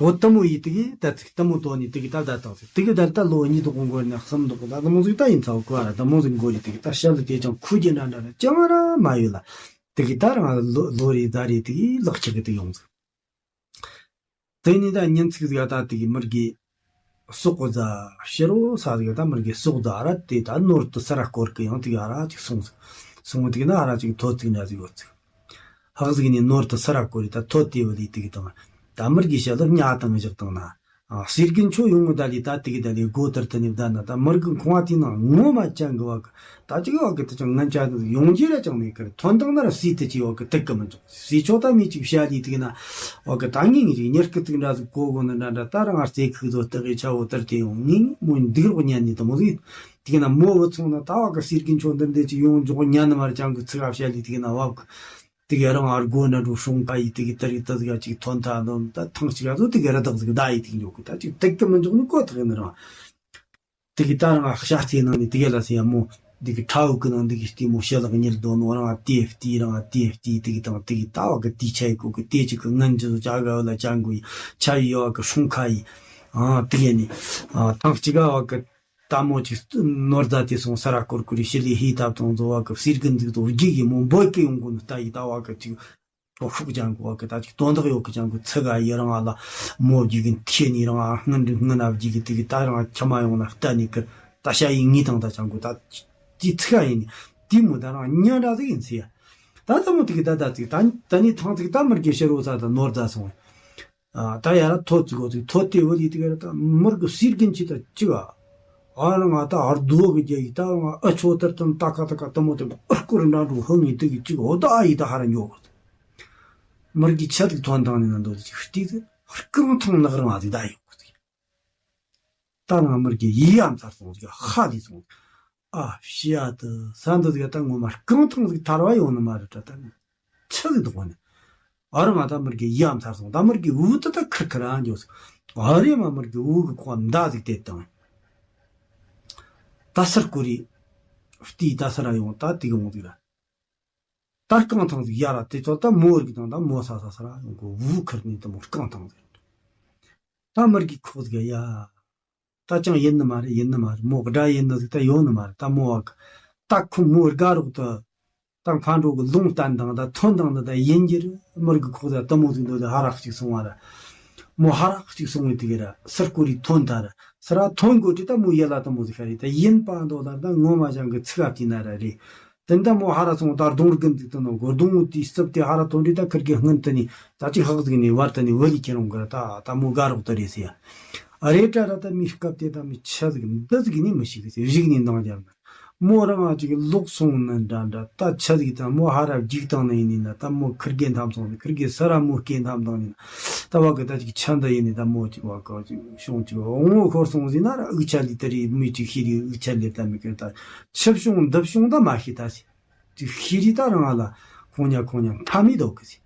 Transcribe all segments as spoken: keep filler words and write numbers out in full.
བོད་དུ་མོ་ཡིས་དེ་གི་ད་ཚིག་དུ་མོ་དོ་ནི་དེ་གི་ད་ད་དང་ཚིག་དེ་གི་ད་ད་ལོ་གཉིས་དུ་གོང་གོ་ནས་གསུམ་དུ་གོ་ད་དུ་མོ་ཟིག་ད་ཡིན་ཚ་གོ་ར་དུ་མོ་ཟིག་འགོ་རི་དེ་གི་ད་ཤ་ལ་དེ་ཅང་ཁུ་རྒྱུ་འདྲ་འདྲ་ན་ཅང་ར་མ་ཡོད་ལ། དེ་གི་ད་རང་ལོ་ལོ་རེ་ཟླ་རེ་དེ་གི་ལག་ཆགས་གི་དེ་ཡོང་ཟིག་དེ་ནི་ད་ཉིན་ཚིག་ཟིག་ད་དེ་གི་མི་རྒས་སྲོག་གོ་ཟ་ཕྱི་རོ་ས་ཟིག་ད་མི་རྒས་སྲོག་ཟ་ར་དེ་ད་ནོར་དུ་ས་ར་སྐོར་གི་ཡང་དེ་གི་ཨ་ར་ཅིག་སོང་ཟིག་སོང་དེ་གི་ན་ཨ་ར་ཅིག་ཐོ་ཚིག་འདྲ་ཟིག་ཡོད་ཟིག་ཧག་ཟིག་ནས་ནོར་དུ་ས་ར་བསྐོར་རེ་ད་ཐོ་དེ་བུ་ལི་དེ་གི་དང་། ད་མི་རྒས་ཞལ་ལ་ཉ་དང་བཞག་དང་ན། ཨ་སྲིད་རྒན་ཆོ་ཡོང་ངོ་ད་ལི་ད་དེ་གི་ད་ལི་སྒོ་ལྟར་དུ་ནི་བསྡད་ན་ད་མི་རྒས་ཁོང་བ་དེ་ནང་ངོ་མ་ཅན་གི་བ་གི་ད་ཅིག་བ་གི་དུ་ཅང་ངན་ཅན་དུ་ཡོང་རྒྱུ་ར་ཅང་མེད་ཀི་ཐོན་དང་ན་ར་སྲིད་དུ་ཅིག་བ་གི་དུག་གི་མི་འཇོག་སྲིད་ཆོ་ད་མི་ཅིག་བཤད་ལི་དེ་གི་ན་བ་གི་ད་ངེད་ངེད་ཅིག་ཉེར་སྐུ་ཙིག་འདྲ་ཟིག་གོ་གོ་ནི་འདྲ་འདྲ་ད་ར་ང་རྩེ་ཁུག་ཚོ་སྟག་གི་ཆ་བོ་ལྟར་དེ་ཡོང་ངེད་ངེད་མོ་འདུག་རོགས་ཉན་ནི་དུ་མོ་ཟིག་དེ་གི་ན་མོ་བུ་ཚོང་ན་ད་བ་གི་སྲིད་རྒན་ཆོ་འདི་འདི་ཅིག་ཡོང་འཇོག་ཉན་ནི་མར་ཅང་གི་ཚིག་ཨ་བཤད་ལི་དེ་གི་ན་བ་གི་དེ་ག་རང་ཨར་གོ་ན་འགྲོ་སྲུང་པ་ཡི་དེ་གི་དེ་རིགས་དེ་ག་ཅིག་ཐོན་ཐ་ནོ་ད་ཐང་ཅིག་ཨ་ཚོ་དེ་ག་ར་དག་ཟིག་ད་ཡི་དེ་གི་འཇོག་གི་ད་ཅིག་དེ་གི་མི་འཇོག་ནི་གོ་ཐག་ཡིན་རང་དེ་གི་ད་རང་ཨ་ཤ་ཚེ་ནང་ནི་དེ་ག་ལ་སེ་ཡ་མོ་དེ་གི་ཁྲ་འུ་གི་ནང་དེ་གི་ལྟི་མོ་ཤ་ལག་ཉིལ་དོ་ནོ་རང་ཨ་དེ་ལྟི་རང་ཨ་དེ་ལྟི་དེ་གི་དང་དེ་གི་ད་བ་གི་དེ་ཆ་ཡི་གོ་གི་དེ་ཅིག་གི་ངན་ཅི་ཚོ་ཅ་ག་བ་ལ་ཅང་གོ་ཡི་ཆ་ཡི་ཡོ་བ་གི་སྲུང་ཁ་ཡི་ཨ་དེ་གི་ནི་ཨ་ཐང་ཅིག་ག་བ་གི་ད་མོ་ཅིག་ནོར་ཟླ་དེ་སོང་ས་ར་ཀོར་ཀོ་རི་ཤི་ལི་ཧི་ཐབ་དང་བཟོ་བ་གི་སིར་གི་འཛུགས་དང་རྒྱུ་གི་མོ་འབོད་ཀི་ཡོང་གོ་ནི་ལྟ་ཡི་ལྟ་བ་གི་ཅིག་ཐོ་ཤུག་ཅང་གོ་བ་གི་ད་ཅིག་དོན་དག་ཡོད་གི་ཅང་གོ་ཚི་ག་ཡི་རང་ཨ་ལ་མོ་རྒྱུ་གི་ཐེ་ནི་རང་ཨ་སྔུན་འདི་སྔུན་ཨ་རྒྱུ་གི་དེ་གི་ད་རང་ཁྱ་མ་ཡོང་ན་ལྟ་ནི་གི་ད་ཤ་ཡི་ངི་དང་ད་ཅང་གོ་ད་ཅི་ཚི་ག་ཡི་ནི་དེ་མོ་ད་རང་ཉན་ར་ཟིག་ཡིན་ཚི་ཡ། ད་ད་མོ་དེ་གི་ད་ད་ཅིག་ད་ད་ནི་ཐང་ཅིག་ད་མར་གི་ཤི་རོ་ས་ད་ནོར་ཟླ་སོང་། ཨ་ད་ཡ་ར་ཐོ་ཙི་གོ་ཙི་ཐོ་ཏེ་བོ་ལི་ཏི་ག་ར་ད་མུར་གི་སིར་གིན་ཅི་ད་ཅི་ག་ཨ་ར་ང་ད་ཨར་རྡོ་གི་རྒྱ་ཡི་ད་ང་ཨ་ཆོ་ཏར་ཏམ་ཏ་ཀ་ཏ་ཀ་ཏ་མོ་ཏེ་ཨར་ཀོ་རི་འདྲ་འགྲོ་ཧང་ངི་ཏི་གི་ཅི་ག་འོ་ད་ཨ་ཡི་ད་ཧ་ར་ཉོ་གོ་ཙི་མུར་གི་ཆ་ཏི་ཐོན་དང་ནི་ན་འདོ་ཏི་ཅི་ཧྲི་ཏི་ཏི་རྐང་ཐང་ནག་རང་ཨ་ཏི་ད་ཡོ་གོ་ཙི། ད་ང་མུར་གི་ཡི་ཡ་མཚར་སོང་ཟིག་ཧ་ལི་སོང་ཟིག་ཨ་ཕྱི་ཡ་དུ་ས་འདི་ཟིག་ད་ངོ་མ་རྐང་ཐང་ཟིག་ཐར་བ་ཡོང་ནི་མ་རེད་ད་ད་ནི་ཆི་ཟིག་འདུག་ནི་ཨ་རི་ང་ད་མུར་གི་ཡི་ཡ་མཚར་སོང་ད་མུར་གི་འུ་ད་ད་ཁིར་ཁིར་ཨ་འགྱོ་ཟིག་ཨ་རི་མ་མུར་གི་འུ་གི་ཁོག་མདའ་ཟིག་དེད་དང་ད་སར་ཀོ་རི་ཏི་ད་སར་ཡོང་ད་ཏི་གི་འོང་ཟིག་ར། ད་རྐང་ཐང་ཟིག་ཡ་ར་དེ་ཚོ་ད་མོ་རིག་དང་ད་མོ་ས་ས་ས་ར་ཡོང་གོ་བུ་ཁུར་ནི་ད་མོ་རྐང་ཐང་ཟིག་ད་མུར་གི་ཁོག་ཟིག་ཡ། ད་ཅང་ཡིན་ནི་མ་རེད་ཡིན་ནི་མ་རེད་མོ་དགྲ་ཡིན་ནི་ཟིག་ད་ཡོང་ནི་མ་རེད་ད་མོ་བ་གི་ད་ཁོ་མོ་དགའ་རོགས་ད་ད་མཁའ་འགྲོ་གི་ལུང་བསྟན་དང་ད་ཐོན་དང་ནི་ད་ཡིན་གྱི་རེད་མུར་གི་ཁོག་ཟིག་ད་མོ་ཟིག་འདོད་ད་ཧ་རག་ཅིག་སོང་བ་ར་མོ་ཧ་རག་ཅིག་སོང་བའི་དེ་གི་ར་སར་ཀོ་རི་ཐོན་ད་ར་སར་ཐོན་གོ་དྲི་ད་མོ་ཡེ་ལ་ད་མོ་ཟིག་ཤ་རེད་ད་ཡིན་པ་འདོད་ད་ད་ངོ་མ་ཅང་གི་ཚིག་ག་དེ་ན་ར་རེད། དེ་འདྲ་མོ་ཧ་ར་སོང་ད་གདོང་རྒན་ཟིག་ཏུ་ནོ་གོ་གདོང་དེའི་རྩིབ་དེ་ཧ་ར་ཐོན་དུས་ད་ཁིར་གི་སྔུན་དུ་ནི་ད་ཅིག་ཧག་ཟིག་ནི་བར་དུ་ནི་བུ་ལི་ཁྱེར་འོང་གི་ར་ད་ད་མོ་དགའ་རོགས་དུ་རེད་ཟེར་ཡ། རེད་དྲ་ར་ད་མི་སྐབས་དེ་ད་མི་ཆ་ཟིག་འདི་ཟིག་ནི་མི་ཤེས་གི་ཟེར་བཞིག་ནི་འདང་རྒྱབ་ན་མོ་རང་ང་ཅིག་ལོག་སོང་ནི་འདྲ་འདྲ་ད་ཆ་ཟིག་ད་མོ་ཧ་ར་བརྒྱུག་བཏང་ནི་ཡིན་ནི་ན་ད་མོ་ཁིར་གི་འཐམ་སོང་ནི་ཁིར་གི་ས་ར་མོ་སྐེ་འཐམ་བཏང་ནི་ན་ད་བ་གི་ད་ཅིག་ཆ་འདི་ཡིན་ནི་ད་མོ་ཅིག་བ་ག་ཅིག་ཤོང་ཅིག་འོང་ངོ་ཁོར་སོང་ཟིན་ན་ར་འུ་ཆ་ལི་ད་རི་མི་ཅིག་ཤི་རི་འུ་ཆ་ལི་ད་མི་ཀིར་ད་ཆབ་བྱུང་འདབ་བྱུང་ད་མ་ཤི་ད་སི། ཅིག་ཤི་རི་ད་རང་ལ་ཁོང་ཉ་ཁོང་ཉ་མཐའ་མི་འདོག་གི་སི།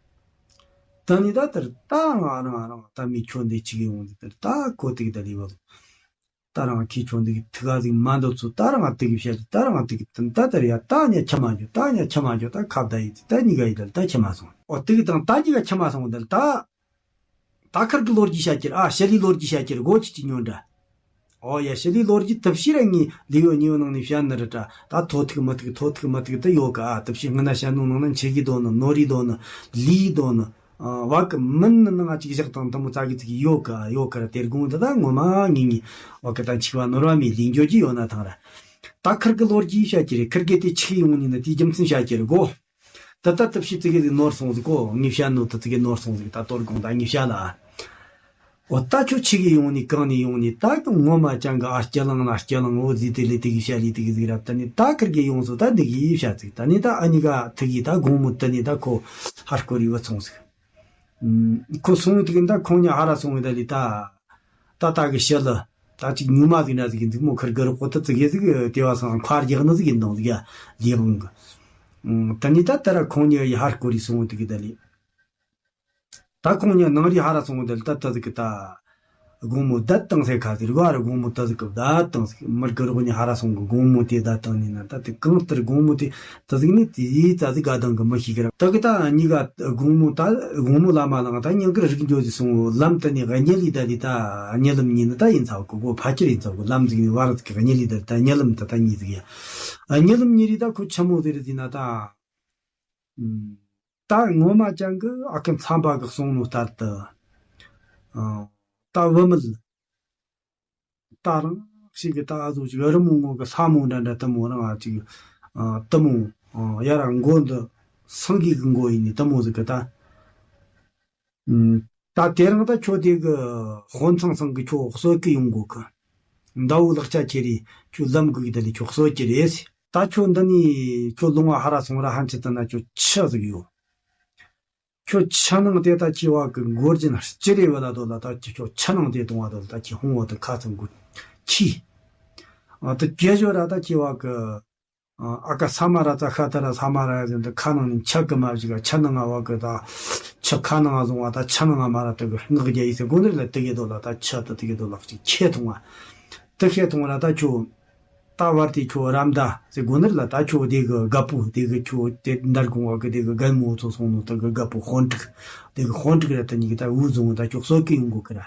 ད་ནི་ད་དར་ད་ང་རང་རང་ད་མི་ཁྱོད་འདི་ཅིག་ཡོང་འདི་དར་ད་ཁོ་ཏིག་ད་ལི་བ། ད་རང་ཁྱི་ཁྱོད་འདི་ཐི་ག་ཟིག་མ་འདོད་ཚུ་ད་རང་ཏིག་བཤད་ད་རང་ཏིག་ད་དར་ཡ་ད་ཉ་ཁྱ་མ་འཇོ་ད་ཉ་ཁྱ་མ་འཇོ་ད་ཁབ་ད་ཡི་ད་ཉི་ག་ཡི་དར་ད་ཁྱ་མ་སོང་ཨོ་ཏིག་དང་ད་ཉི་ག་ཁྱ་མ་སོང་དར་ད། ད་ཁིར་གི་ལོ་རྒྱུས་བཤད་ཀྱི་རེད་ཨ་ཤི་ལི་ལོ་རྒྱུས་བཤད་ཀྱི་རེད་སྒོ་ཅི་ཅི་ཉོན་འདྲ། ཨོ་ཡ་ཤི་ལི་ལོ་རྒྱུས་དུ་ཕྱིར་ངའི་ལི་ཡོ་ཉི་ཡོ་ནང་ནས་བཤད་ནི་རེད་དྲ་ད་ཐོ་ཐུག་མི་ཐུག་ཐོ་ཐུག་མི་ཐུག་དུ་ཡོད་གི་ཨ་དུ་ཕྱིར་སྔ་ན་བཤད་ནོ་ནང་ན་འཆི་གི་དོ་ནི་ནོ་རི་དོ་ནི་ལི་དོ་ནི་བ་གི་མིན་ནི་ནང་ཅིག་བཞག་དང་དུ་མོ་ཙ་གི་ཙི་གི་ཡོད་གི་ཨ་ཡོད་གི་ར་དེར་དགོངས་འདི་ད་ངོ་མ་ངེས་ངེས་བ་གི་ད་འཆི་བ་ནོར་བ་མེད་ལི་འགྱོ་གི་ཡོད་ན་ཐང་ར་ད་ཁིར་གི་ལོ་རྒྱུས་བཤད་ཀྱི་རེད་ཁིར་གི་དེ་འཆི་ཡོང་ནི་ན་དེའི་རྒྱུ་མཚན་བཤད་ཀྱི་རེད་གོ། ད་ལྟ་ལྟ་བྱེད་ཙི་གེ་ཟིག་ནོར་སོང་ཟིག་གོ་ངས་བཤད་ནོ་ད་ཙི་གེ་ནོར་སོང་ཟིག་ད་གཏོར་དགོངས་ད་ངས་བཤད་ལ། འོ་ད་ཁྱོད་ཆི་གི་ཡོང་ནི་གང་ནས་ཡོང་ནི་ད་གི་ངོ་མ་ཅང་གི་ཨ་སྐྱ་ལང་ལ་སྐྱ་ལང་འོ་ཟིག་དེ་ལས་དེ་གི་བཤད་ལས་དེ་གི་ཟིག་རབ་ད་ནི་ད་ཁིར་གི་ཡོང་སོ་ད་འདི་གི་བཤད་ཟིག་ད་ནི་ད་ཨ་ནི་ག་ཐུག་གི་ད་དགོང་མོ་ད་ནི་ད་ཁོ་ཧར་སྐོར་ཡི་བུད་སོང་ཟིག་ཁོ་སོང་ངི་དེ་གི་ད་ཁོང་ཉ་ཧ་ར་སོང་ངི་ད་ལི་ད། ད་ད་གི་ཤི་ལ། ད་ཅིག་ཉུང་མ་ཟིག་ན་ཟིག་གི་འདུག་མོ་ཁིར་གི་རོགས་པོ་ད་ཙི་གེ་ཟིག་ལྟེ་བ་སང་མཁར་རྒྱག་ནི་ཟིག་ཡིན་དང་ཟིག་ཡ་ལས་བུང་གི་ད་ནི་ད་ད་ར་ཁོང་ཉི་ཡི་ཧར་སྐོར་རི་སོང་ངི་དེ་གི་ད་ལི། ད་ཁོང་ཉི་ནང་རི་ཧ་ར་སོང་ངི་ད་ལི་ད་ད་ཟིག་གི་ད། དགོང་མོ་བསྡད་བཏང་ཟེར། ཁ་ཟེར་ག་རེ་དགོང་མོ་ད་ཟིག་གི་བསྡད་བཏང་ཟིག་མི་དགེ་རོགས་གཉིས་ཧ་ར་སོང་གི་དགོང་མོ་དེ་བསྡད་བཏང་ནས་ན། ད་དེ་གང་ལྟར་དགོང་མོ་དེ་ད་ཟིག་ནས་དེ་ད་ཟིག་ག་དང་གི་མི་ཤེས་གི་ར། ད་གི་ད་གཉིས་ཀ་དགོང་མོ་ད་དགོང་མོ་ལ་མ་ལངས། ད་ཉིན་དཀར་རིག་འགྱོ་ཟིག་སོང་། ལམ་དེ་ནས་གཉིད་ལས་ད་དེ་ད་གཉིད་ལམ་གཉིད་ནི་ད་ཡིན་ཚ་གི་གོ་ཕ་ཁྱེར་ཡིན་ཚ་གི་ལམ་ཟིག་ནས་བར་ཟིག་གི་གཉིད་ལས་ད་དེ་ད་གཉིད་ལམ་ད་ད་གཉིད་ཟིག་ཡ། གཉིད་ལམ་གཉིད་རེ་ད་ཁོ་ཆི་མོ་ཟིག་རེད་ཟེར་ན་ད། ད་ངོ་མ་ཅང་གི་ཨ་ཁུ་མཚམས་པ་གི་གསུང་ནོ་ལྟར་དུ། ཨ། ད་བུད་མེད། ད་རང་ཞིག་གི་ད་ཨ་ཟོ་ཅིག་རི་མོ་ངོ་གི་ས་མོ་འདྲ་འདྲ་དུ་མོ་རང་ཨ་ཅིག་ཨ། དུ་མོ། ཨ། ཡ་ར་མགོ་འདི་སེང་གེ་གི་མགོ་ཡིན་ནི་དུ་མོ་ཟིག་གི་ད། ཨུམ། ད་དེ་རིང་ད་ཁྱོད་དེ་གི་དཔོན་ཚང་ཚང་གི་ཁྱོད་གསོད་གི་ཡོང་གོ་གི། མདའ་བོ་ལག་ཆ་ཁྱེར་རེ་ཁྱོད་ལམ་གི་གི་ད་ལས་ཁྱོད་གསོད་ཀྱི་རེད། ད་ཁྱོད་འདི་ནས་ཁྱོད་ལུང་བ་ཧ་ར་སོང་ར་ཧན་ཆི་ད་ན་ཁྱོད་ཆི་ཟིག་ཡོད། ཁྱོད་ཆུ་ནང་དེ་ད་ཁྱི་བ་གི་མགོ་རྒྱན་སྤྱི་རེ་བ་ལ་དོ་ལ་ད་ཁྱོད་ཆུ་ནང་དེ་གཏོང་བ་དོ་ལ་ད་ཁྱི་ཧོང་བ་དུ་ཁ་ཚང་གུ་ཁྱི། ཨ། དུ་རྒྱལ་ཞོ་ར་ད་ཁྱི་བ་གི། ཨ། ཨ་ཀ་ས་མ་ར་ཙ་ཤ་ད་ར་ས་མ་ར་ཡ་ཟིན་དུ་ཁ་ནང་ནས་ཆུ་གི་མ་བཞི་ག་ཆུ་ནང་ང་བ་གི་ད། ཆུ་ཁ་ནང་ང་བཟུང་བ་ད་ཆུ་ནང་ང་མ་ར་དུ་གི་སྔགས་རྒྱ་ཡིས་སེ་གོ་ནི་ལ་དུ་གི་དོ་ལ་ད་ཆུ་དུ་དུ་གི་དོ་ལ་ཅིག་ཁྱེད་གཏོང་བ། དུ་ཁྱེད་གཏོང་བ་ར་ད་ཁྱོད། ད་བར་དེ་ཁྱོད་ར་མདའ་ཟེར་གོ་ནི་ལ་ད་ཁྱོད་དེ་གི་རྒད་པོ་དེ་གི་ཁྱོད་དེ་འདར་གོང་བ་གི་དེ་གི་རྒད་མོ་ཚོ་སོང་ནོ་དེ་གི་རྒད་པོ་དཔོན་ཕྲུག་དེ་གི་དཔོན་ཕྲུག་ར་ད་གཉིས་གི་ད་འུ་བཟུང་ད་ཁྱོད་གསོད་གི་ཡོང་གོ་གི་ར།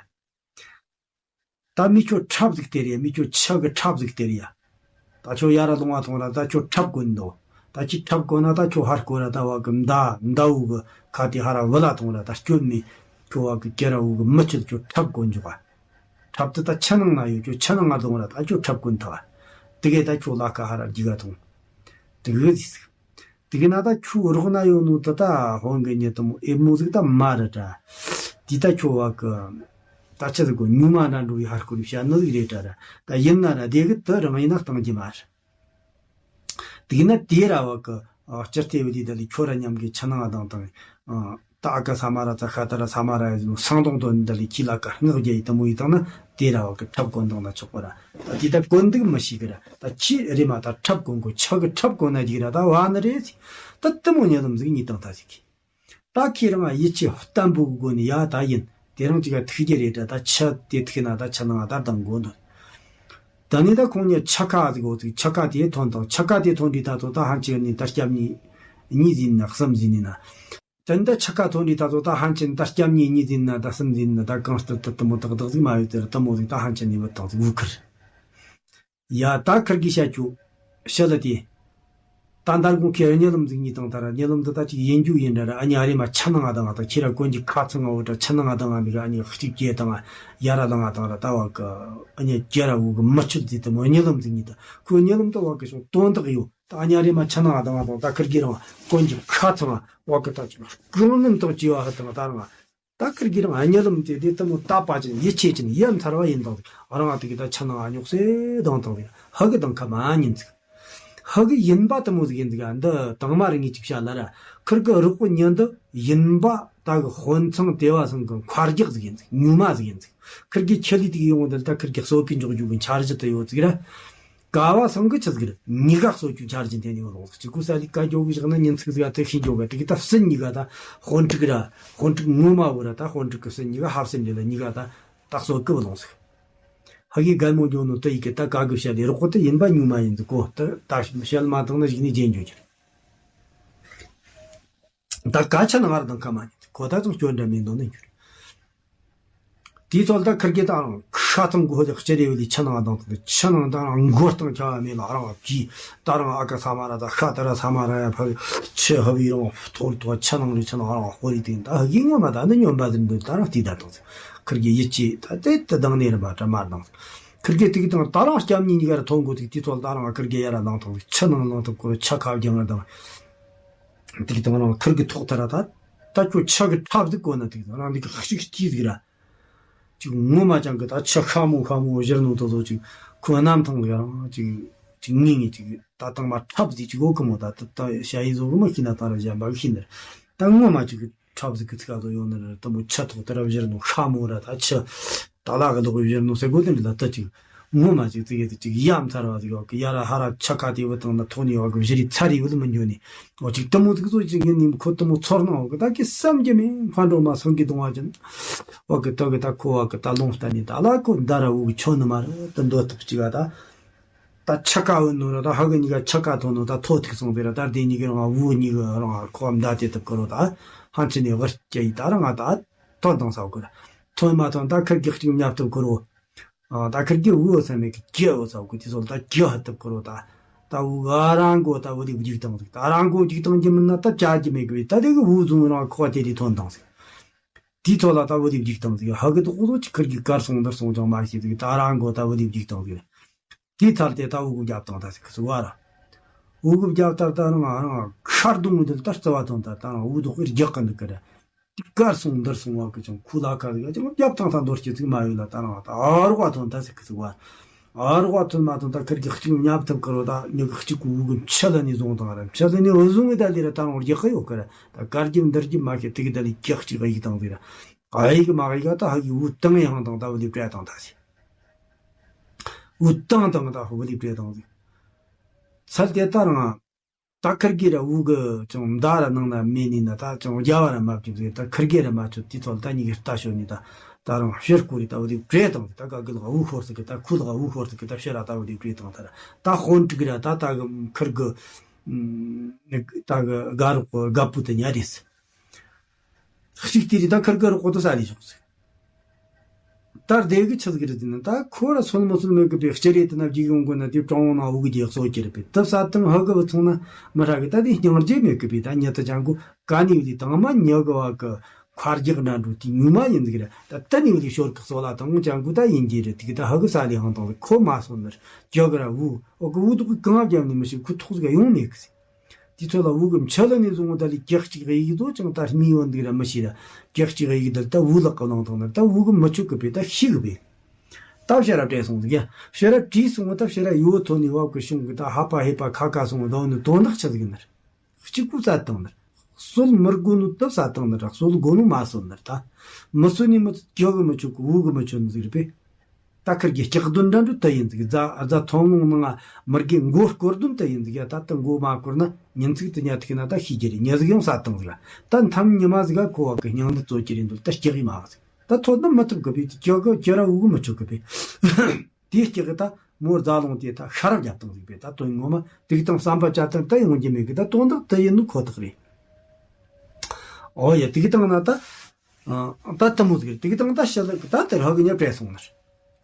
ད་མི་ཁྱོད་ཁྲབ་ཟིག་སྟེར་ཡ། མི་ཁྱོད་ཆག་གི་ཁྲབ་ཟིག་སྟེར་ཡ། ད་ཁྱོད་ཡ་ར་ལོང་བ་ཐོང་ར་ད་ཁྱོད་ཁྲབ་གོན་འདུག་ད་ཁྱི་ཁྲབ་གོན་ན་ད་ཁྱོད་ཧར་སྐོར་ར་ད་བ་གི་མདའ་མདའ་འུ་གི་ཁ་དེ་ཧ་ར་བུ་ལ་ཐོང་ར་ད་སྐྱོན་མེད། ཁྱོད་བ་གི་ཀེ་ར་འུ་གི་མི་ཁྱོད་ཁྱོད་ཁྲབ་གོན་འཇུག་ག་ཁྲབ་དེ་ད་ཆུ་ནང་ན་ཡོད། ཁྱོད་ཆུ་ནང་ང་ལྡོང་ར་ད་ཁྱོད་ཁྲབ་གོན་ཐལ། དེ་གས་ད་ཁྱོད་ལ་ཁ་ཧ་ར་རྒྱུག་ག་ཐོང་། དེ་གས་ཟིག་དེ་གས་ན་ད་ཁྱོད་རོགས་ན་ཡོད་ནོ་དེ་ད་ཧོན་གི་ཉེ་དུ་མོ་ཨེ་མོ་ཟིག་ད་མ་རེད་དྲ། དེ་ད་ཁྱོད་བ་གི་ད་ཆི་ཟིག་གོ་ཉུང་མ་འདྲ་འགྲོ་བའི་ཧར་སྐོར་བྱ་ནི་ཟིག་རེད་དྲ་ར། ད་ཡིན་ན་ར་དེ་གི་དེ་རང་ཡིན་ན་བཏང་གི་མ་རེད། དེ་ན་དེ་ར་བ་གི་ཨ་སྤྱིར་བལྟས་བ་དེ་ད་ལས་ཁྱོད་ར་མཉམ་གི་ཆུ་ནང་ལྡང་དང་། ཨ་ད་ཨ་ཀ་ས་མ་ར་ཙ་ཤ་ད་ར་ས་མ་ར་ཡ་ཟིན་སང་དོང་དོན་ད་ལས་ཁྱི་ལ་ཀ་སྔགས་རྒྱ་ཡི་ད་མོ་ཡི་དང་ན་དེ་ར་བ་གི་ཁྲབ་གོན་དང་ན་ཆོག་པ་ར། ད་དེ་ད་གོན་འདུག་མི་ཤེས་གི་ར། ད་ཁྱི་རེ་མ་ད་ཁྲབ་གོན་གོ་ཆག་གི་ཁྲབ་གོན་ན་ཅིག་ར་ད་བ་ནི་རེད། ད་དེ་མོ་ཉེ་ལམ་ཟིག་གཉིས་དང་ད་ཟིག་གི་ད་ཁྱེད་རང་ཡིད་ཆེས་བརྟན་པོ་གི་སྒོ་ནས་ཡ་ད་ཡིན། དེ་རང་ཅིག་ག་ཐུག་རྒྱུ་རེད་དྲ། ད་ཆུ་དེ་ཐུག་ན་ད་ཆུ་ནང་ད་ལྡང་དགོས་འདུག་ད་ནི་ད་ཁོང་གཉིས་ཆུ་ཁ་ཟིག་འོ་ཟིག་ཆུ་ཁ་དེ་ཐོན་དང་ཆུ་ཁ་དེ་ཐོན་དུས་ད་ཚོ་ད་ཧན་ཆི་ནི་ད་སྐྱབས་གཉིས་གཉིས་ཟིན་ན་གསུམ་ཟིན་ནི་ན། དེ་ནི་ད་ཆུ་ཁ་ཐོན་དུས་ད་ཚོ་ད་ཧན་ཆི་ནི་ད་སྐྱབས་གཉིས་གཉིས་ཟིན་ན་ད་གསུམ་ཟིན་ན་ད་གང་ལྟར་དུ་དུ་མོ་ཏག་ཏག་ཟིག་མ་ཡོད་དེ་ར་དུ་མོ་ཟིག་ད་ཧན་ཆི་ནི་བུད་དང་ཟིག་བུ་ཁུར། ཡ་ད་ཁིར་གི་བཤད་ཆོག་ཤི་ལ་དེ། ད་འདར་གོང་ཁེ་ར་གཉིད་ལམ་ཟིག་གཉིད་དང་ད་ར་གཉིད་ལམ་དུ་ད་ཅིག་ཡིན་རྒྱུ་ཡིན་འདྲ་ར། ཨ་ནི་ཨ་རེ་མ་ཆ་ནང་ང་དང་ང་དང་ཁྱེད་ར་གོན་གྱི་ཁ་ཚང་ང་འོ་དྲ་ཆ་ནང་ང་དང་ང་འདི་ག་ཨ་ནི་གཅིག་སྐྱེས་དང་ཡ་ར་ལ་ང་དང་ར་ད་བ་གི་ཨ་ནི་རྒྱ་ར་འུ་གི་མི་ཆུ་ཟིག་དུ་མོ་གཉིད་ལམ་ཟིག་གཉིད་དང་ཁོ་གཉིད་ལམ་དུ་བ་གི་སོང་དོན་དག་ཡོད། ད་ཨ་ནི་ཨ་རེ་མ་ཆ་ནང་ང་དང་ང་དང་ད་ཁིར་གི་རང་གོན་གྱི་ཁ་ཚང་ང་བ་གི་ད་ཅིག་གང་ནམ་དང་བཅས་བ་ཧ་དང་ད་རང་ད་ཁིར་གི་རང་གཉིད་ལམ་དེ་དེ་ལྟ་མོ་ད་པ་ཅན་ཡིད་ཆེས་ཅན་ཡ་མཚར་བ་ཡིན་དང་། རང་དེ་གི་ད་ཆ་ནང་ཨ་ཉོག་སེ་དང་དང་དེ་ཧ་གི་དང་ཁ་མ་ཉིན་ཚིག་ཧ་གི་ཡིན་པ་དུ་མོ་ཟིག་ཡིན་ཟིག་འདི་དང་མ་རིག་ངེས་ཅིག་བྱ་ལ་ར། ཁིར་གི་རོགས་པོ་ཉིན་དུ་ཡིན་པ་ད་གི་དཔོན་ཚང་དེ་བ་སང་གི་མཁར་རྒྱག་ཟིག་ཡིན་ཟིག་ཉུ་མ་ཟིག་ཡིན་ཟིག་ཁིར་གི་ཁྱེད་ལི་དེ་གི་ཡོང་འདི་ད་ཁིར་གི་གསོ་གི་འཇོག་རྒྱུ་གི་འཆར་གཞི་དུ་ཡོད་ཟིག་ར། ཀ་བ་སང་གི་ཆི་ཟིག་རེད། གཉིས་ཀ་གསོ་རྒྱུ་འཆར་གཞི་འཐེན་ནས་ཡོང་རོགས་ཟིག་གཅིག་གུ་ས་ལི་ཀ་རྒྱོ་གི་བཞག་ན་ཉིན་ཚིག་ཟིག་ཨ་དེ་ཤི་རྒྱོ་ག་དེ་གི་ད་སྲིན་གཉིས་ཀ་ད་དཔོན་ཕྲུག་ར་དཔོན་ཕྲུག་ངོ་མ་བོ་ར་ད་དཔོན་ཕྲུག་གི་སྲིན་གཉིས་ཀ་ཧབ་སྲིན་ལི་ལ་གཉིས་ཀ་ད་ད་གསོ་གི་བུ་ལོང་ཟིག་ཧ་གི་རྒན་མོ་རྒྱོ་ནོ་དེ་ཡི་གི་ད་ཀ་གི་བཤད་ལི་རོགས་པོ་དེ་ཡིན་པ་ཉུ་མ་ཡིན་ཟིག་གོ་ད་ད་བཤད་མ་བཏང་ན་གཞིག་ནས་རྗེས་འཇོག་རྒྱུ་རེད། ད་ཀ་ཆ་ན་ང་ར་དང་ཁ་མ་ཉིན་ཁོ་ད་ཙང་སྐྱོན་འདྲ་མིན་འདོན་ནས་འགྱུར། དེའི་ཐོག་ད་ཁིར་གེ་ད་རང་ཤ་ཐང་གོ་ལེགས་ཅེ་རེ་བ་ལི་ཆ་ནང་དང་དང་ཆ་ནང་ད་རང་མགོ་སྟངས་ཆ་བ་མེད་ལ་རང་བ་གི་ད་རང་ཨ་ཀ་ས་མ་ར་ད་ཤ་ད་ར་ས་མ་ར་ཡ་ཕ་ཆེ་ཧ་བི་རང་ཐོར་ཐོ་ཆ་ནང་རི་ཆ་ནང་རང་ཧོ་རི་དེ་ད་ཧ་གི་ངོ་མ་ད་ནི་སྨྱོན་པ་ཟིན་འདུག་ད་རང་དེ་ད་དང་ཁིར་གེ་ཡིད་ཆེས་ད་དེ་ད་དང་ནེ་ར་མ་ད་མ་དང་ཁིར་གེ་དེ་གི་དང་ད་རང་སྐྱབས་གཉིས་གཉིས་ཀ་ར་ཐོན་གོ་དེ་དེའི་ཐོག་ད་རང་ཁིར་གེ་ཡ་ར་ལང་དང་ཆ་ནང་ལང་དང་ཁོ་ར་ཆ་ཁ་བརྒྱང་ར་དང་དེ་གི་དང་རང་ཁིར་གེ་ཐོག་ད་ར་ད་ད་ཁྱོད་ཆ་གི་ཁྲབ་ཟིག་གོ་ན་དེ་གི་དང་རང་དེ་གི་ཤིག་སྐྱིད་ཟིག་ར། ཅིག་ངོ་མ་ཅང་གི་ད་ཆུ་ཤ་མོ་ཤ་མོ་བཞུར་ནོ་དོ་དོ་ཅིག་ཁོ་གནམ་ཐང་གི་རང་ཅིག་ཅིག་ངེས་ངེས་ཅིག་ད་དང་མ་ཁྲབ་ཟིག་ཅིག་འོ་ཁི་མོ་ད་ད་ད་ཤ་ཡི་བཟོ་གི་མ་ཤི་ན་ད་ར་གཞན་པ་གི་ཤི་ནི་ད་ངོ་མ་ཅིག་ཁྲབ་ཟིག་གི་ཚིག་ག་དོ་ཡོང་ནི་ར་ད་མོ་ཆུ་ཐོག་ད་ར་བཞུར་ནོ་ཤ་མོ་ར་ད་ཆུ་ད་ལ་གི་ལོག་བཞུར་ནོ་ཟེར་གོ་དེ་འདྲ་ད་ད་ཅིག་ ངོ་མ་ཅིག་ཙི་གེ་ཙི་ཅིག་ཡ་མཚར་བ་ཟིག་ཡོད་གི། ཡ་ར་ཧ་ར་ཆ་ཀ་དེ་བུད་བཏང་ན་ཐོག་ནས་ཡོད་གི། བཞི་རི་ཚ་རི་བུད་མི་འགྱོ་ནི། འོ་ཅིག་དུ་མོ་ཟིག་ཚོ་ཅིག་ངེད་ནི་ཁོ་དུ་མོ་ཚོར་སྣང་ཡོད་གི། ད་གི་བསམ་རྒྱུ་མེད། ཕ་འགྲོ་མ་སང་གི་གདོང་བ་ཅན། འོ་གི་ཏོ་གི་ད་ཁོ་བ་གི་ད་ལོང་ལྟ་ནི་ད་ལ་ཁོ་མདའ་ར་འུ་གི་ཆོ་ནི་མ་རེད། ད་འདོད་ཐུབ་ཅིག་ག་ད། ད་ཆ་ཀ་བུད་ནོ་ར་ད་ཧ་གི་གཉིས་ཀ་ཆ་ཀ་ཐོན་ནོ་ད་ཐོ་ཐིག་སོང་དེ་ར། ད་དེ་གཉིས་ཀི་རང་བུ་གཉིས་གི་རང་ཁོ་མདའ་དེ་ཐུབ་ཀི་རོ་ད། ཧང་ཆི་ནས་བར་སྐྱ་ཡི་ད་རང་ང་ད་ཐོན་དང་ས་གི་ར། ཐོན་མ་ཐོན་ད་ཁིར་གི་གཅིག་ཉབ་ཐུབ་ཀི་རོ། ཨ། ད་ཁིར་གི་འུ་ཟེར་མེད་གི་གྱི་འུ་ཟེར་གི། དེ་སོལ་ད་གྱི་ཧ་ཐུབ་ཀི་རོ་ད། ད་འུ་ག་རང་གོ་ད་འུ་དེ་རྒྱུག་བཏང་ཟིག། ད་རང་གོ་རྒྱུག་བཏང་གི་མིན་ན་ད་བྱ་རྒྱུ་མེད་གི་བས། ད་དེ་གི་འུ་བཟུང་རང་ཁོ་དེ་དེ་ཐོན་བཏང་ཟིག། དེའི་ཐོག་ལ་ད་འུ་དེ་རྒྱུག་བཏང་ཟིག། ཧ་གི་དོ་ཀོ་དོ་ཅི་ཁིར་གི་གར་སོང་འདིར་སོང་ཅང་མ་ཤེས་ཟིག། ད་རང་གོ་ད་འུ་དེ་རྒྱུག་བཏང་ཟིག། དེའི་ཐད་དེ་ད་འུ་གི་རྒྱབ་བཏང་ད་ཟིག་གི་ཟིག་བ་ར། འུ་གི་རྒྱབ་ལྟར་ད་རང་རང་ཁར་རྡུང་འདི་ལྟར་རྩི་བ་ཐོན་ད། ད་རང་འུ་དོ་ཀི་རྒྱག་གི་འདུག་གི་ར། གར་སོང་འདིར་སོང་བ་གི་ཅང་ཁུ་ལ་ཁ་ཟིག་ཅང་རྒྱབ་ཐང་ཐང་འདོར་སྐྱེ་ཚིག་མ་ཡོད་ལ། ད་རང་ད་ཨ་རོག་བ་ཐོན་ད་ཟེར་གི་ཟིག་བ། ཨ་རོག་བ་ཐོན་མ་ཐོན་ད་ཁིར་གི་གཅིག་ཉབ་ཐུབ་ཀི་རོ་ད། ཉི་གི་གཅིག་གི་འུ་གི་མཆུ་ལ་ནི་བཟུང་བཏང་ར། མཆུ་ལ་ནི་འུ་བཟུང་གི་ད་ལི་ར། ད་རང་རྒྱག་གི་ཡོད་གི་ར། ད་གར་རྒྱབ་འདིར་རྒྱབ་མ་ཤེས་དེ་གི་ད་ལི་རྒྱག་གཅིག་ག་ཡིག་བཏང་ཟིག་ར། ཨ་ཡིག་མ་ཡིག་ག་ད་ཧ་གི་འུ་བཏང་ཡང་བཏང་ད་འུ་ལི་བྲེ་བཏང་ད་ཟིག། འུ་བཏང་བཏང་ད་འུ་ལི་བྲེ་བཏང་ཟིག། ཚར་དེ་ད་རང་ད་ཁིར་གི་ར་འུ་གི་ཅང་མདའ་ར་ནང་ན་མེད་ནི་ན། ད་ཅང་རྒྱ་བ་ར་མ་བཅུག་ཟིག། ད་ཁིར་གི་ར་མ་བཅུག། དེ་ཚོ་ད་གཉིས་ཀྱི་རྟ་ཤོར་ནི་ད། ད་རང་ཤེར་ཀོ་རི་ད་འུ་དེ་བྲེ་བཏང་ཟིག། ད་ག་གི་ལ་འུ་ཤོར་ཟིག་གི། ད་ཁུ་ལ་འུ་ཤོར་ཟིག་གི། ད་ཤེ་ར་ད་འུ་དེ་བྲེ་བཏང་ད་ར། ད་དཔོན་ཕྲུག་ར་ད་ད་གི་ཁིར་གི་ད་གི་དགའ་རོགས་གི་དགའ་པོ་དེ་ཉལ་རེད་ཟིག། གཅིག་དེ་རེད། ད་ཁིར་གི་རོགས་པོ་དེ་ས་ལས་ཤོག་ཟིག། ད་སྡེ་གི་ཆི་ཟིག་རེད་ཟེར་ན། ད་ཁོ་ར་སོན་མོ་སོན་མེད་གི་པའི་སྤྱི་རེད་དེ་ན་བརྒྱུག་ཡོང་དགོས་ན། དེ་གྲོང་ན་འུ་གི་རྒྱག་སོ་ཀྱི་རེད་པས། དེ་ས་དང་ཧ་གི་བུ་ཚང་ན་མི་ཧྲ་གི། ད་དེ་སྙིང་རྗེ་མེད་གི་པས། ད་ཉི་ད་ཅང་གོ་ག་ནི་བ་ལི་དང་མ་ཉི་གི་བ་གི་མཁར་རྒྱག་འདྲ་འགྲོ་དེ་ཉུ་མ་ཡིན་ཟིག་ར། ད་ད་ནི་བ་ལི་ཤོར་གི་སོ་ལ་དང་ཅང་གོ་ད་ཡིན་གྱི་རེད། དེ་གི་ད་ཧ་གི་ས་ལས་ཧང་དང་ཁོ་མ་སོན་ནར་རྒྱག་གི་ར། འུ་འུ་གི་འུ་དུ་གི་གང་བརྒྱབ་ནི་མི་ཤེས། ཁུ་ཐོག་ཟིག་ཡོང་མེད་གི་ཟིག། དེ་ཚོ་ལ་འུ་གི་མཆུ་ལ་ནས་བཟུང་ད་ལི་རྒྱག་གཅིག་གི་ཡིག་དོ་ཅང་ད་རྨིས་ཡོད་འདུག་ར་མི་ཤེས་ར། རྒྱག་གཅིག་གི་ཡིག་དེ་ད་འུ་ལག་གི་ལོང་དང་ན་ད་འུ་གི་མི་ཆོག་གི་པས། ད་ཤི་གི་པས། ད་ཕྱིར་ར་བྲེས་སོང་ཟིག་ཡ། ཕྱིར་ར་བྲིས་སོང་། ད་ཕྱིར་ར་ཡོད་ཐོན་ནས་བབ་གི་བྱུང་གི། ད་ཧ་པ་ཧེ་པ་ཁ་ཁ་སོང་ད་འུ་ནི་དོན་དག་ཆི་ཟིག་ནར། གཅིག་གུ་བཙལ་བཏང་ནར། སོལ་མི་དགོས་ནོ་ད་བཙལ་བཏང་ནར། སོལ་དགོས་ནོ་མ་སོལ་ནར། ད་མི་སོལ་ནི་མི་རྒྱག་གི་མི་ཆོག་གི། འུ་གི་མི་ཆོག་ནི་ཟིག་རེད་པས། ད་ཁིར་གི་སྐྱག་རྡུང་འདྲ་འདྲ་དེ་ཡིན་ཟིག། རྫ་རྫ་ཐོན་ལུང་ནང་ང་མི་རྒན་མགོ་སྐོར་རྡུང་དེ་ཡིན་ཟིག་ཡ། ད་ལྟ་མགོ་མ་སྐོར་ན་ཉིན་ཚིག་དེ་ཉལ་ཐིག་ན་ད་ཤི་རྒྱུ་རེད། ཉལ་ཟིག་ཡང་ས་བཏང་ཟིག་ལ། ད་མཐའ་ཉི་མ་ཟིག་ག་ཁོ་བ་གི་སྙིང་འདི་བཙོ་རྒྱུ་རེད་འདུག། ད་སྐྱག་གི་མ་ཟིག། ད་ཐོན་ན་མི་ཐུབ་གི་པས། དེ་སྐྱག་གི་ཁྱེད་ར་འུ་གི་མི་ཆོག་གི་པས། དེ་སྐྱག་གི་ད་མོ་རྫ་ལོང་དེ་ད་ཤ་ར་བརྒྱབ་བཏང་ཟིག་པས། ད་དོན་ངོ་མ་དེ་གི་དང་བསམ་པ་བཅའ་དང་ད་ཡོང་རྒྱུ་མེད་གི། ད་དོན་དག་དེ་ཡིན་ནོ་ཁོ་ཐག་རེད། ཨོ་ཡ། དེ་གི་དང་ན་ད། ཨ། ད་དེ་མོ་ཟིག་རེད། དེ་གི་དང་ད་ཕྱི་ལ་ད་དེར་ཧ་གི་ཉ་བྲེས་སོང་ནར།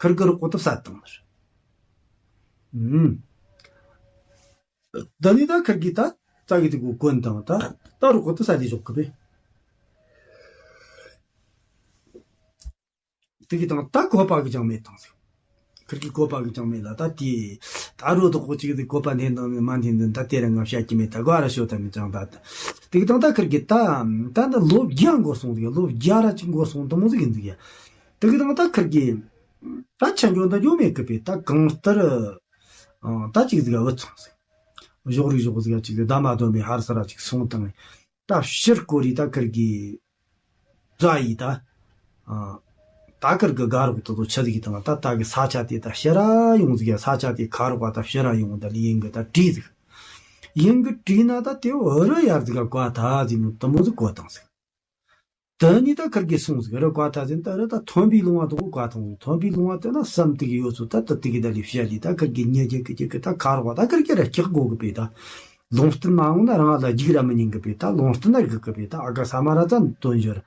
ཁིར་གི་རོགས་པོ་དེ་བསད་བཏང་ནར། ཨུམ། ད་ནི་ད་ཁིར་གི་ད་རྩ་གི་དེ་གུ་གོན་དང་ད་ད་རོགས་པོ་དེ་བསད་དེ་འཇོག་གི་པས། དེ་གི་དང་ད་བཀོད་པ་གི་ཅང་མེད་དང་ཟིག། ཁིར་གི་བཀོད་པ་གི་ཅང་མེད་ལ། ད་དེ་ད་རུ་དོག་པོ་གཅིག་དེ་བཀོད་པ་འཐེན་དང་མ་འཐེན་དང་ད་དེ་ར་ང་བཤད་ཀྱི་མེད། ད་ག་ར་ཤོད་ད་མི་ཅང་ད། དེ་གི་དང་ད་ཁིར་གི་ད་ད་ད་ལོ་བརྒྱ་འགོར་སོང་ཟིག། ལོ་བརྒྱ་ར་གཅིག་འགོར་སོང་དུ་མོ་ཟིག་ཡིན་ཟིག་ཡ། དེ་གི་དང་ད་ཁིར་གི་ད་ཆ་འཇོག་ད་འཇོག་མེད་གི་པས། ད་གང་ལྟར་ད་གཅིག་ཟིག་བུད་སོང་ཟིག། གཞོགས་རིག་གཞོགས་ཟིག་གཅིག་ཟིག་ད་མ་དོན་པའི་ཧར་ས་ར་གཅིག་སོང་དང་། ད་ཕྱིར་སྐོར་རི་ད་ཁིར་གི་རྫ་ཡི་ད། ཨ། ད་ཁིར་གི་དགའ་རོགས་དེ་ཚོ་ཆི་ཟིག་དང་ད་ད་གི་ས་ཆ་དེ་ད་ཕྱིར་ར་ཡོང་ཟིག་ཡ། ས་ཆ་དེ་ཁ་རོག་པ་ད་ཕྱིར་ར་ཡོང་ད་ལི་ཡིན་གི་ད་བྲིས་ཟིག། ཡིན་གི་བྲིས་ན་ད་དེ་བོ་རུ་ཡར་ཟིག་ག་བཀའ་ཐ་ཟིག་ནོ་དུ་མོ་ཟིག་གོ་དང་ཟིག། དེ་ནི་ད་ཁིར་གི་སོང་ཟིག་རུ་བཀའ་ཐ་ཟིན་ད་རུ་ད་ཐོན་པའི་ལུང་བ་དུ་བཀའ་ཐང་ཟིག། ཐོན་པའི་ལུང་བ་དེ་ན་བསམ་དེ་གི་ཡོད་ཚོ་ད་ད་དེ་གི་ད་ལི་བཤད་ལི་ད་ཁིར་གི་ཉེ་རྒྱུ་གི་རྒྱུ་གི་ད་ཁ་རོག་པ་ད་ཁིར་གི་ར་སྐྱག་དགོ་གི་པས་ད། ལུང་བསྟན་མ་འོང་ན་རང་ལ་རྒྱུག་ར་མི་ཉན་གི་པས། ད་ལུང་བསྟན་ན་རྒྱུག་གི་པས། ད་ཨ་ཀ་ས་མ་ར་ཙམ་དོན་ཞོར།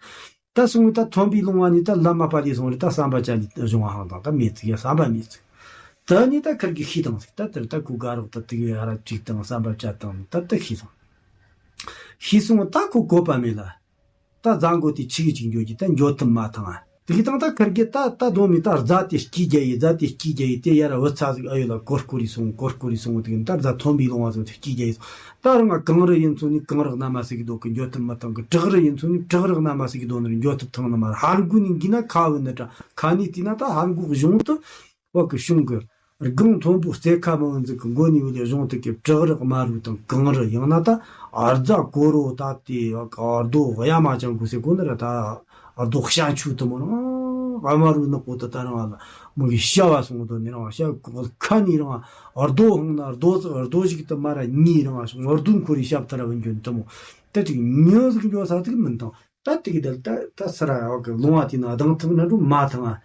ད་སོང་བའི་ད་ཐོན་པའི་ལུང་བ་ནི་ད་ལམ་མ་པ་ལས་སོང་རེད། ད་བསམ་པ་ཅན་ལས་བྱུང་བ་ཧང་དང་ད་མེད་ཚིག་ཡ། བསམ་པ་མེད་ཚིག། ད་ནི་ད་ཁིར་གི་ཤི་དང་ཟིག། ད་དེར་ད་ཁུ་དགའ་རོགས་ད་དེ་གི་ཧ་ར་ཅིག་དང་བསམ་པ་ཅན་དང་ད་ད་ཤི་སོང་། ཤི་སོང་ད་ཁུ་གོ་པ་མེད་ལ། ད་རྫ་མགོ་དེ་ཆི་གི་ཅིག་འགྱོ་གི་ད་འགྱོ་ཐུབ་མ་ཐང་ཨ། དེ་གི་དང་ད་ཁིར་གི་ད་ད་གདོང་མི་ད་རྫ་དེ་སྐྱི་རྒྱ་ཡི། རྫ་དེ་སྐྱི་རྒྱ་ཡི་དེ་ཡ་ར་བུ་ཚ་ཟིག་ཨ་ཡོད་ལ་གོར་གོར་ཡི་སོང་། གོར་གོར་ཡི་སོང་། དེ་གི་ད་རྫ་ཐོན་པའི་ལུང་བ་སོང་དེ་སྐྱི་རྒྱ་ཡི་སོང་། ད་རང་ང་གངས་རི་ཡིན་ཚོ་ནི་གངས་རི་གནམ་མ་ཟིག་གི་སྡོད་གི་འགྱོ་ཐུབ་མ་ཐང་གི། བྲག་རི་ཡིན་ཚོ་ནི་བྲག་རི་གནམ་མ་ཟིག་གི་སྡོད་ནི་འགྱོ་ཐུབ་ཐང་ནི་མ་རེད། ཧར་འགུ་ནི་འགི་ན་ཁ་བུ་ནི་ད་ཁ་ནི་དེ་ན་ད་ཧར་འགུ་གཞུང་དུ་བ་གི་གཞུང་གི་སྒང་མཐོན་པོ་རྩེ་ཁ་མང་འཛུགས་ཀྱི་མགོ་ནས་ཡོད་ལས་གཞུང་དུ་ཀྱི་བྲག་རི་དམར་རུ་དང་གངས་རི་ཡང་ན་ད་ཨར་རྫ་གོ་རོ་ད་དེ་ཨར་རྡོ་གཡའ་མ་ཅང་དགོས་སེ་གོ་ནི་ར་ད་ཨར་རྡོ་ཤ་མཆུ་དུ་མོ་རང་ ཨ་མ་རུ་ནག་པོ་དུ་ད་རང་ལ་མོ་གི་ཤ་བ་སོང་དོ་ནི་རང་ཤ་ཁ་ནི་རང་རྡོ་ཧང་ན་རྡོ་རྡོ་ཞིག་ཏུ་མ་ར་ཉི་རང་སོང་རྡོ་འཁོར་རི་ཞབས་ཐ་ར་བུན་གྱོན་དུ་མོ་ད་ཅིག་ཉོ་ཟིག་འགྱོ་ས་ཟིག་མིན་དང་ད་དེ་གི་དལ་ད་ད་སི་ར་ཡོག་གི་ལུང་བ་དེ་ན་ལྡང་ཐང་ན་འགྲོ་མ་ཐང་ང་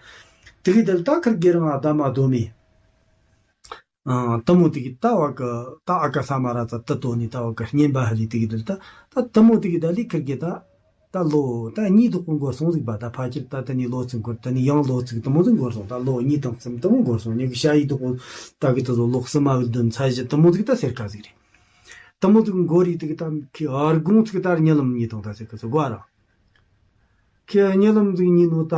དེ་གི་དལ་ད་ཁིར་གེ་རང་ཨ་ད་མ་དོ་མི། ཨང་། དེ་མོ་དེ་གི་ད་བ་གི་ད་ཨ་ཀ་ས་མ་ར་ཙ་ཏི་ཏོ་ནི་ད་བ་གི་རྙེན་པ་ཧ་ལི་དེ་གི་དལ་ད་ད་དེ་མོ་དེ་གི་ད་ལི་ཁིར་གི་ད་ད་ལོ་ད་གཉིས་དུ་ཀུན་འགོར་སོང་ཟིག་པ་ད་ཕ་ཁྱེར་ད་དེ་ནི་ལོ་ཚིག་འགོར་དེ་ནི་ཡང་ལོ་ཚིག་དེ་མོ་ཟིག་འགོར་སོང་ད་ལོ་གཉིས་དང་གསུམ་དེ་མོ་འགོར་སོང་ཉི་གི་ཤ་ཡི་དུ་ཀུན་ད་གི་དེ་ཚོ་ལོ་གསུམ་མ་བུད་དོན་ཚ་བཞི་དེ་མོ་ཟིག་ད་སེར་ཁ་ཟིག་རེད། དེ་མོ་ཟིག་འགོར་རི་དེ་གི་ད་ཁི་ཨར་གུང་ཚིག་ད་རྙི་ལམ་གཉིས་དང་ད་སེར་ཁ་ཚོ་གོ་ར་ཁི་རྙི་ལམ་ཟིག་གཉིས་ནོ་ད།